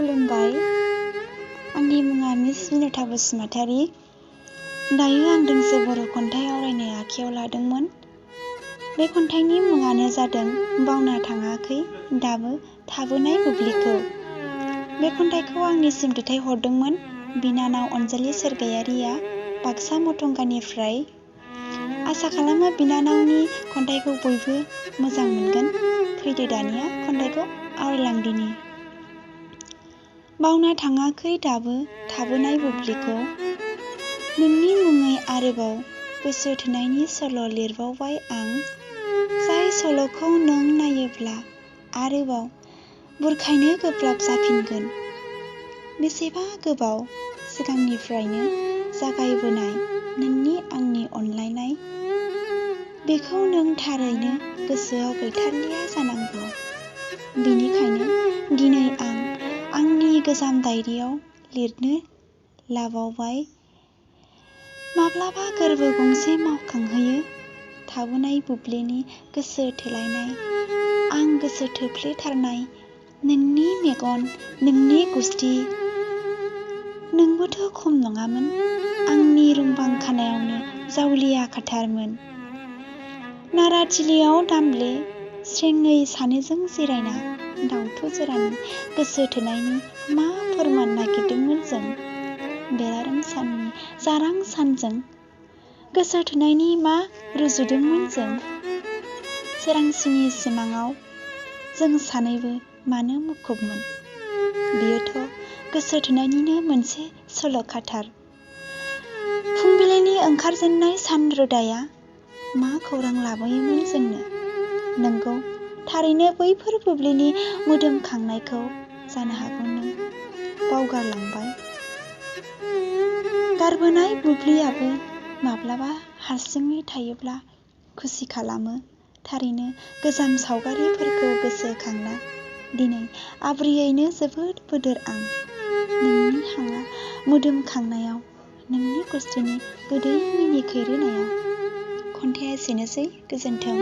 खुलुमबाय। आंनि मुङा मिस बिनुता बसुमतारी। दायो आं दोंसे बर' खन्थाइ आवरायनो आखायाव लादोंमोन। बे खन्थाइनि मुङानो जादों बावना थाङाखै दाबो थाबोनाय बुब्लिखौ। बे खन्थाइखौ आंनिसिम दैथायहरदोंमोन बिनानाव अनजालि सोरगोयारिया बाक्सा मथंगानिफ्राय। आसा खालामो बिनानावनि खन्थाइखौ बयबो मोजां मोनगोन। फैदो दानिया खन्थाइखौ आवरायलांदिनि। बावना थाङाखै दाबो थाबोनाय बुब्लिखौ, नोंनि मुङै आरोबाव गोसो थोनायनि सल' लिरबावबाय आं। जाय सल'खौ नों नायोब्ला आरोबाव बुरखायनो गोब्राब जाफिनगोन। बेसेबा गोबाव सिगांनिफ्रायनो जागायबोनाय नोंनि आंनि अनलायनाय, बेखौ नों थारैनो गोसोआव गैथारलिया जानांगौ। बेनिखायनो दिनै आं आंनि गोजाम डायरियाव लिरनो लाबावबाय। माब्लाबा गोरबो गंसे मावखांहोयो थाबोनाय बुब्लिनि गोसो थोलायनाय। आं गोसो थोफ्लेथारनाय नोंनि मेगन, नोंनि गुस्थि। नोंबोथ' खम नङामोन, आंनि रुंबां खानायावनो जावलिया खाथारमोन। नाराथिलियाव दामब्ले स्रेङै सानैजों जिरायना दाउथु जरानि गोसो थोनायनि मा फोरमान नागिरदोंमोन जों। बेरारोम साननि जारां सानजों गोसो थोनायनि मा रुजुदोंमोन जों। सोरांसिनि सिमाङाव जों सानैबो मानो मुखुबमोन। बेयोथ' गोसो थोनायनिनो मोनसे सल'खाथार। फुंबिलिनि ओंखारजेननाय सान रोदाया मा खौरां लाबोयोमोन जोंनो। नंगौ, थारैनो बैफोर बुब्लिनि मोदोमखांनायखौ जानो हागौ नों बावगारलांबाय। गारबोनाय बुब्लियाबो माब्लाबा हारसिङै थायोब्ला खुसि खालामो। थारैनो गोजाम सावगारिफोरखौ गोसोखांना दिनै आब्रुयैनो जोबोद बोदोर आं। नोंनि हांआ मोदोमखांनायाव, नोंनि गुस्थिनि गोदै मिनिखैरोनायाव। खन्थाइया एसेनोसै। गोजोन्थों।